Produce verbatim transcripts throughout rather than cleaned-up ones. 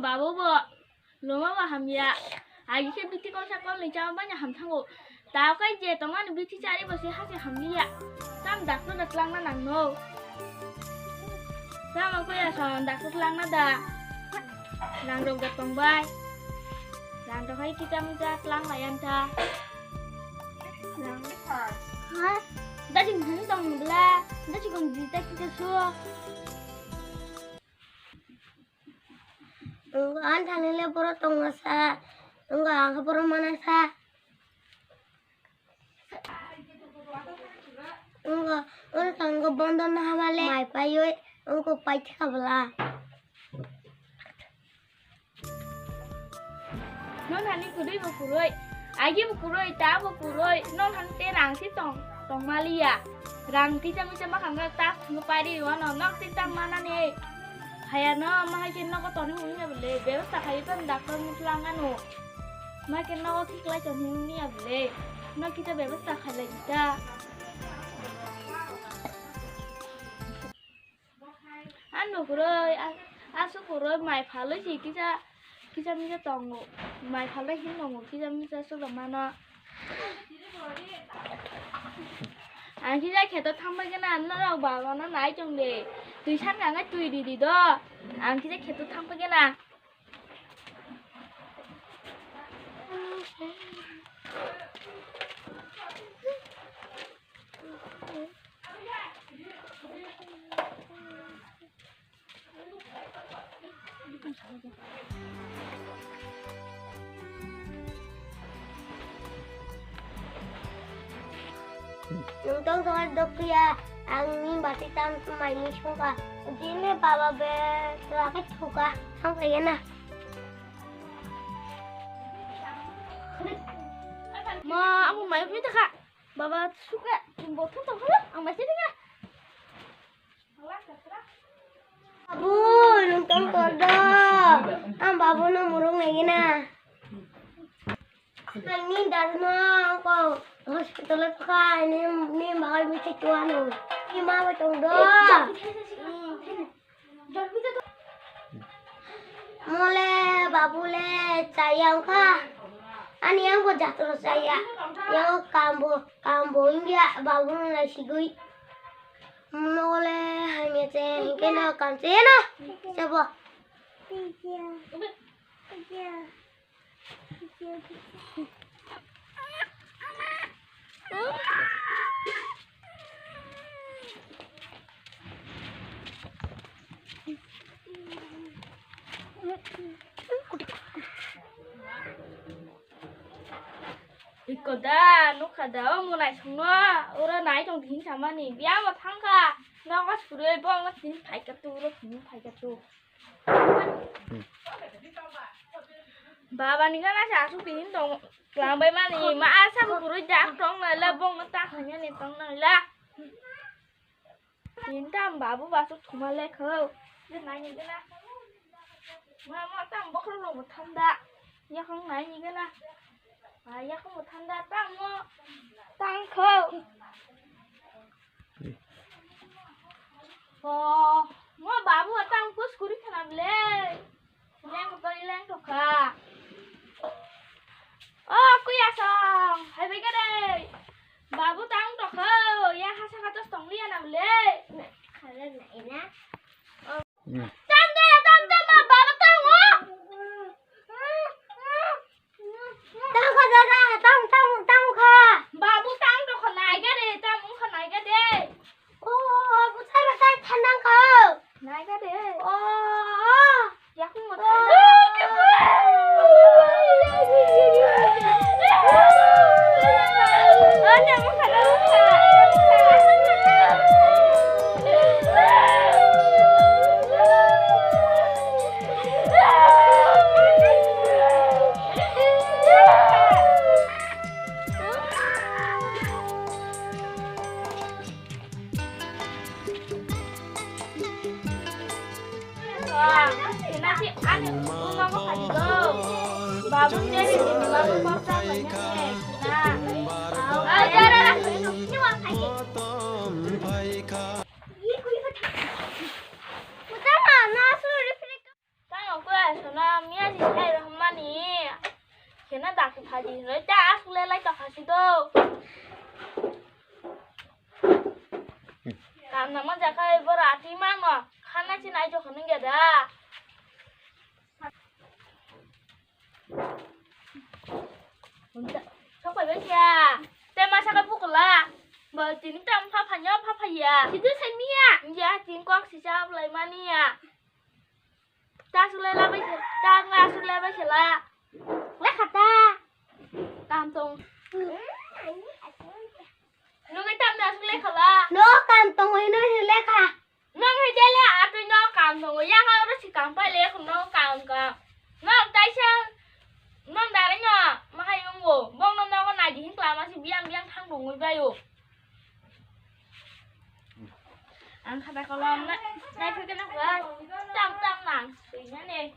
Babu bo, loma bo hamya. Agi khe bithi kolsa kolni chama banya ham thango. Tao kai je tongmani bithi chari bo se hase hamliya. Tam doctor da tlangna nangno. Tamo koi ason doctor tlangna da. Rang rok da tongbai. Rang rok hai kita muta tlang layan ta. Rang. Ha? Dadi hung tong bla. Dadi kong jita kita su. Ang thani le borok tongma sa. Ang ang borok mana sa. Wngkha, wngkha, wngkha bondo no hamale mai paiwi wngkha paithakha bwla. Nono hani kwrwi bo kwrwi, agi bo kwrwi, ta bo kwrwi, nono hani te rang si tong, tong maliya. Rang kisa misa ma khamna ta khungo pairi wano nok tik tak manani. Hayano ma hai khe nogo toni hwnwi ya bwle, bebasta khai tong doctor mutlangano. Ma khe nogo khiklai tong hwnwi ya bwle. Nok kisa bebasta khailai di ta. Ano kwrwi, a-, aswk kwrwi mai phalwi si kisa, kisa misa tongo. Mai phalwi hin tongo, kisa misa swk mano. Ang kisa kheto thangbai gana, norok baba no nai tong de. Twi san kang twi di di do. Ang kisa kheto thangbai gana. Nwng tong tong dokya, ang ni bati tam mai ni sungka. Jini baba be lagi thuka, thang kaya na. Ma, aku mai pun tak. Baba suka, botham tong kha, ang mai sini kha. Babu, nwng tong tong do. Ang babu no murung lagi na. Ang ni dadu no ko hospital kha, ni, ni bagai mi se tuan. Ni ma ba tong do. Mole babu le chaya wngkha. Ani yang bo jatro chaya. Yang kambo, kambo wngya babu no naisigwi. Mole hamya che hingke no kam che no. Sebo. Iko da, nukha da, o monai songno, oro nai tong thin samani, biyamo thangkha, nogo surui, bongno thin phaikha tu, oro thin phaikha tu. Baba ni gana sa su pin tong klang bai mani ma asa bu kuru jak tong nai la bong ta hanya ni tong nai la. Tin tam babu ba su thuma le kho. Je nai ni gana. Ma ma tam bokhro lo thanda. Ya khong nai ni gana. A ya khong thanda tam mo. Tang kho. O, mo babu atang kus kuri khana ble. Leng to, leng to kha. O, kuya song, hai bai gare. Babu tang to kha, ya hasa kha tos tong liya na ble. Khala na ina. Tam da, tam da, ma baba tang o. Tang kha dada, tang, tang, tang kha. Babu tang to kha nai ga de, tang kha nai ga de. O, buchai ba tai thanang kha. Nai ga de. O, o. Yakung mo. O. Ang nang manjakhai bora atwi mano. Khana si nai jokha nung ya da. Sok pai bai kya. Te masa ka bukla. Bol tini tam pha pha nyo pha pha ya. Sidu se miya. Ya tin kok si chap lai mani ya. Ta suk lai la bai se. Ta nga suk lai bai se la. Lekha ta. Kam tong. Nung ai tam na suk lekha la. No kam tong oi no lekha. Nong hai dele atwi no kam tongo, ya ha oro si kam pai le, no kam ka. Nong taisa, nong dare no, ma hai nungo, bong no nogo nai di hin kla ma si biang biang thang rungwi bayo. Ang khata kolom na, nai phai kena kla, tam tam nang, sui na ne.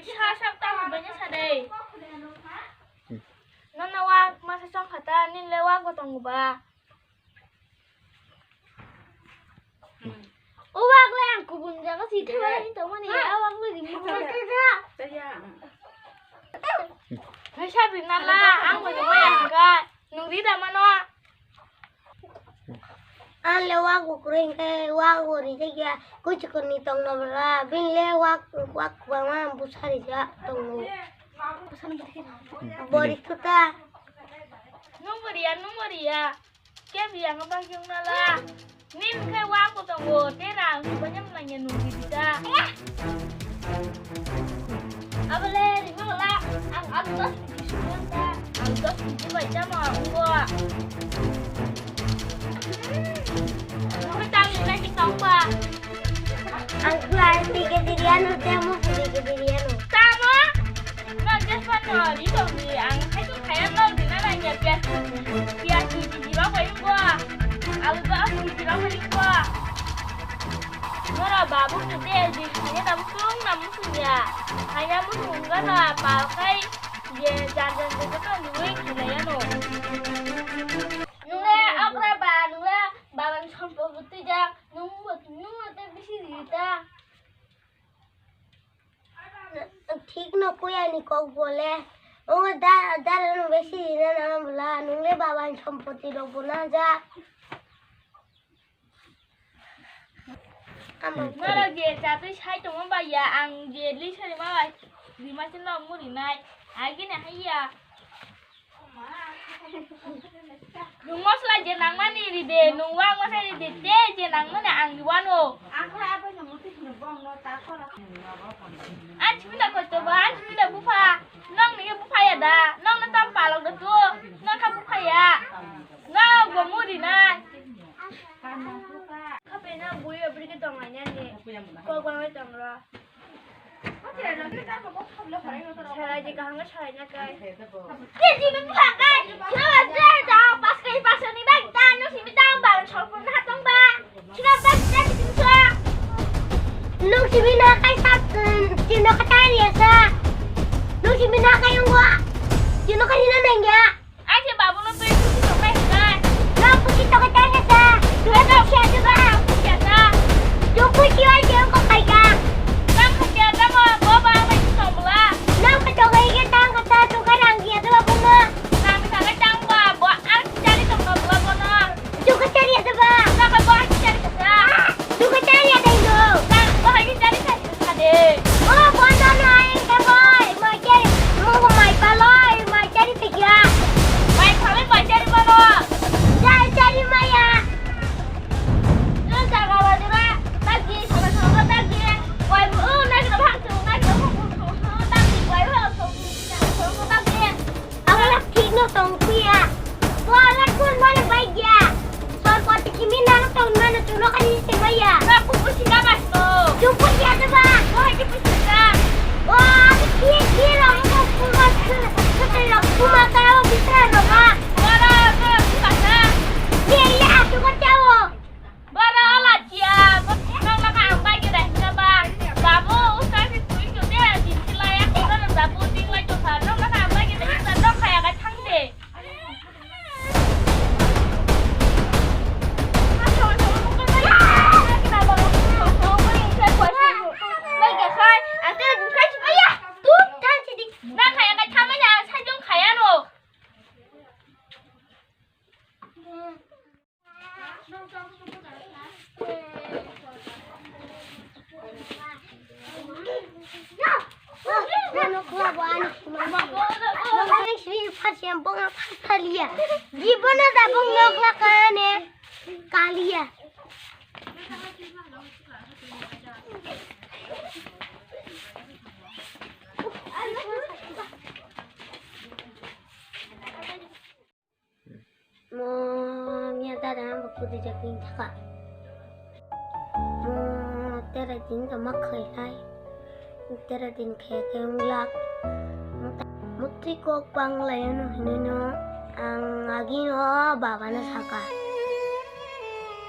Kiha sak ta hubanya sadai. Nana wak masa song khata nin le wak bo tongo ba. O wak le ang kubun jaga si thai wala hin tongmani a wak le ring mo. Hai sabi nala ang bo jama yang ga nung ri da mano. Ang le wak bo kwrwi hwnkhe wak bo rijak ya, kuchukuni tongno bwla, bini le wak, wak kwbangma busa rijak tongo. Bori khuta. Nung bo riya, nung bo riya. Khe biyang bang yung nala. Nin khe wak bo tongo, te rang banyam nangya nung di da. Abole rimala ang ang dos kg suwon ta. Ang dos kg bai tamo ungwa. Nung tang ni lagi tong ba. Ang kla tiga diriano temo tiga diriano. Tamo? Nang jas pa no di tong ni ang hai tu kaya no di na na ya pia. Pia tu di di ba ko ungwa. Alu ba tu di ba ko ungwa. Nora babu ni de di kaya da musung na musung ya. Kaya musung ga na pa kai ye jan jan de to ni wei kaya no. Nungle okra ba nungle baban sompoti ja nung nung te bisi di ta. Thik no kuyani kok bole. O da da no bisi di na na bula nungle baban sompoti rok bo na ja. Norok je chatwi sai tongma bai ya, ang je lisa rima bai rima se no murinai. Agini hai ya. Nung mosla je nangmani ride, nung wak mosla ride, te je nangmani ang riwano. Ang chimina kosto ba, ang chimina bupha. Nong ni bupha ya da, nong na tam palok da tu, nong kha bupha ya. Nong bo murinai. Khapena buyo brike tong lainani. Kok bangwi tong ro. Sarai di kaham sarai na kai. Te di bupha kai. Sila ba da da pas kai pas ni ba da no si mi da ba sol pun ha tong ba. Sila ba da di sa. Nung si mi na kai sa, um, si no ka tai ya sa. Nung si mi na kai ungwa. Si no ka ni na nang ya. Aise babu no twi pusi tongkai hinai. Nang pusi tongkai tangka sa. Twi pusi asa ba. Pusi asa. Twi pusi ai twi ko kai ka. Nang khasia tamo bo ba bai tong bla. Nang khasia kai ke tangka sa twi ka rang dia twi ba bono. Nang khasia kai tang ba bo ang chari tong ba bono. Twi ka chari asa ba. Nang ka bo ang chari ka sa. Twi ka chari asa indo. Nang bo hai chari ka. Sade. O bondo nai ka boy, mai chari, mo mai paloi, mai chari pekya. Kalia. Jibono tabuk nok lakane. Kalia. Mo miya dada ang buku dijak ning thaka. Mo tera din ka mak khai lai. Tera din khe khe wng lak. Mutri kok pang lai ano hinui no ang agi no baba no saka.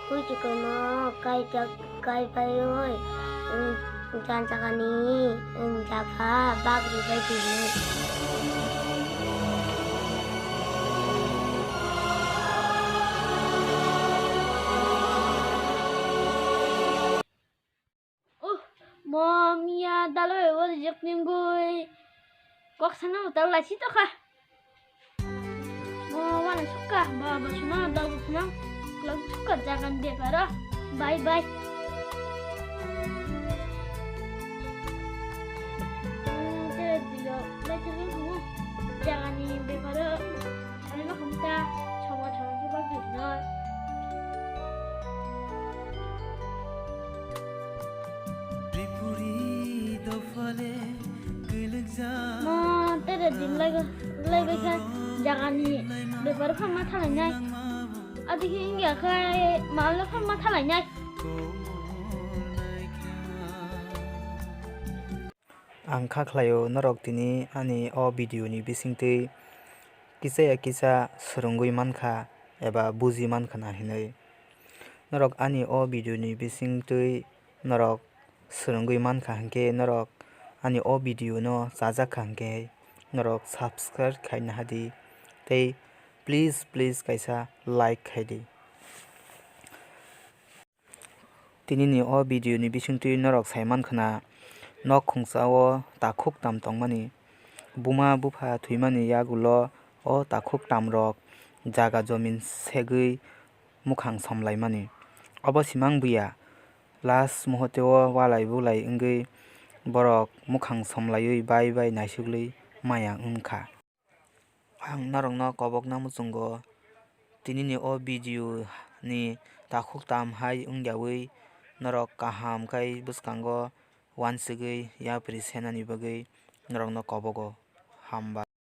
Kui chikon no kai jak kai pai oi. Jan jaga ni jaga bak ri bai di. Uh, mo miya dalo ebo rijak ningoi. Kok sana utal lai si to kha. Mo wana sukha, ba, ba suna, da, ba suna. Klok sukha jagan beparo. Bye, bye. Hmm, te dilo, lai te mo. Jagani beparo. Ano no khamta, choma choma ke bagwi no. Tripuri dophale kwlwkjak. Mo tere din lai lai bai kha jagani bepar kha ma thalai nai. Adi khe wngya khe mal kha ma thalai nai. Ang kha khlaio norok tini ani o video ni bisingtwi kisa ya kisa swrwngwi mankha eba buji mankha na hinwi. Norok ani o video ni bisingtwi norok swrwngwi mankha hinkhe norok ani o video no chajak kha hinkhe norok subscribe khaina hadi tei please please kaisa like khaidi. Tinini o video ni bisingtwi norok sai mankha na, nok khungsa o takhuk tam tongmani, buma bupha thwimani yagulo o takhuk tam rok jaga jomin segwi mukhang somlaimani. Obo simang buya, last muhurte o walai bulai wngwi borok mukhang somlaiwi bai bai naisugwi maya wngkha. Ang norokno kobokna muchungo, tinini o video ni takhuk tam hai wngyawi norok kaham khai bwskango uansugwi yapri senani bagwi norokno kobogo. Hambai.